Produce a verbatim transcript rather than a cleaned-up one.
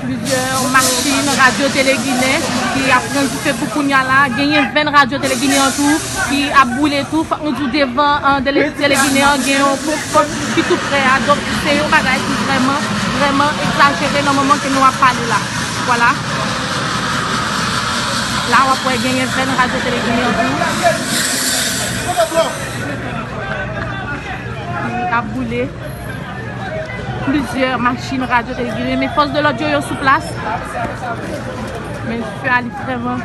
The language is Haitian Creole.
Plizyè machin Radyo Tele Ginen ki ap pran dife pou kounya la. Genyen venn Radyo Tele Ginen an tou ki ap boule tou. Fòk nou di w devan an Tele Ginen an gen yon ponp ki tou prè a. Donk se yon bagay ki vrèman, vrèman egzajere nan moman ke nou ap pale la. Vwala. La w ap wè genyen venn Radyo Tele Ginen an tou. Ki ap boule. Plizyè machin Radyo Tele Ginen, men fòs de lòd yo, yo sou plas. Men fè a li vrèman